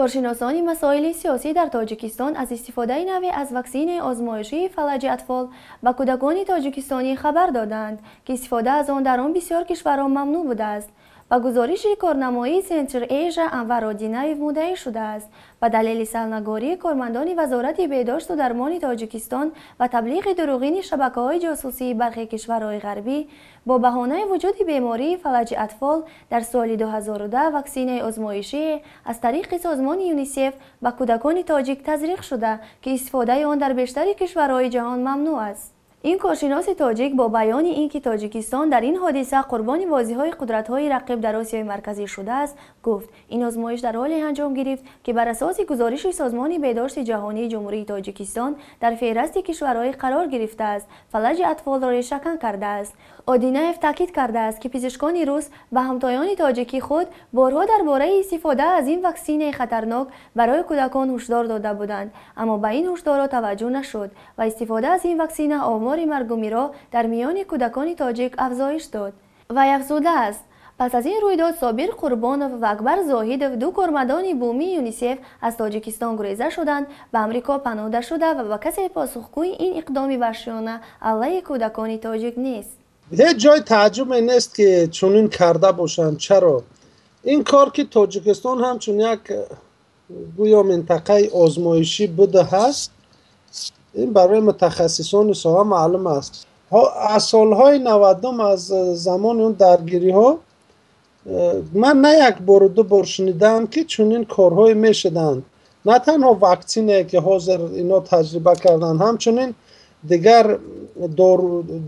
Коршиносони масоили сиёсӣ дар Тоҷикистон аз истифодаи наве аз ваксинаи озмоишии фалаҷи атфол ба кӯдакони тоҷикистонӣ хабар доданд, ки истифода аз он дар он бисёр кишварҳо мамнӯъ будааст. Ба гузориши корнамоии Центр Эйжа Анвар Одинаев муддаӣ шудааст. Ба далели салнагории кормандони Вазорати беҳдошту дармони Тоҷикистон ва таблиғи дурӯғини шабакаҳои ҷосусии бархе кишварҳои ғарбӣ бо баҳонаи вуҷуди бемории фалаҷи атфол дар соли 2010 ваксинаи озмоишие аз тариқи созмони ЮНИСЕФ ба кӯдакони тоҷик тазриқ шуда, ки истифодаи он дар бештари кишварҳои ҷаҳон мамнӯъ аст. Ин коршиноси тоҷик бо баёни ин ки Тоҷикистон дар ин ҳодиса қурбони бозиҳои қудратҳои рақиб дар Осиёи Марказӣ шудааст, гуфт: ин озмоиш дар ҳоле анҷом гирифт, ки бар асоси гузориши Созмони беҳдошти ҷаҳонии Ҷумҳурии Тоҷикистон дар феҳрасти кишварҳое қарор гирифтааст, фалаҷи атфолро решакан кардааст. Одинаев таъкид кардааст, ки пизишкони рус ба ҳамтоёни тоҷикии худ борҳо дар бораи истифода аз ин ваксинаи хатарнок барои кӯдакон ҳушдор дода буданд, аммо ба ин ҳушдорҳо таваҷҷӯҳ нашуд ва истифода аз ин ваксина омори маргумиро дар миёни кӯдакони тоҷик афзоиш дод. Вай афзудааст: пас аз ин рӯйдод Собир Қурбонов ва Акбар Зоҳидов, ду кормандони бумии ЮНИСЕФ, аз Тоҷикистон гуреза шуданд, ба Амрико паноҳда шуда ва ба касе посухгӯи ин иқдоми ваҳшиёна алайҳи кӯдакони тоҷик нест. Ҳеҷ ҷои тааҷҷубе нест, ки чунин карда бошанд. Чаро ин кор, ки Тоҷикистон ҳамчун як гӯё минтақаи озмоишӣ буда ҳаст, ин барои мутахассисони соҳа маълум аст. Аз солҳои 90-ум, аз замони он даргириҳо, ман на як бору ду бор шунидаам, ки чунин корҳое мешуданд. На танҳо ваксинае, ки ҳозир ино таҷриба карданд, ҳамчунин дигар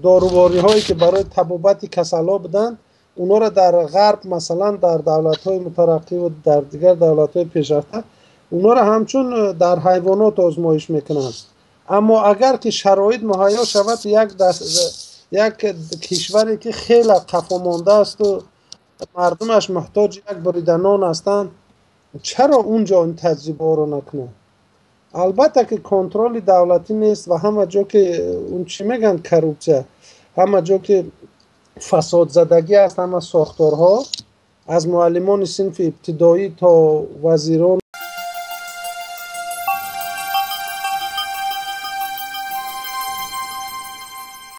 дорувориҳое, ки барои табобати касалҳо буданд, онҳоро дар Ғарб, масалан дар давлатҳои мутараққиву дар дигар давлатҳои пешрафта, онҳоро ҳамчун дар ҳайвонот озмоиш мекунанд. Аммо агар ки шароит муҳайё шавад, як кишваре, ки хеле қафомондаасту мардумаш муҳтоҷи як бурида нон ҳастанд, чаро он ҷо ин таҷрибаҳоро накунанд? Албатта ки контроли давлатӣ нест ва ҳама ҷо ки он чӣ мегӯянд, коррупсия, ҳама ҷо ки фасодзадагӣ аст, ҳама сохторҳо, аз муаллимони синфи ибтидоӣ то вазирон.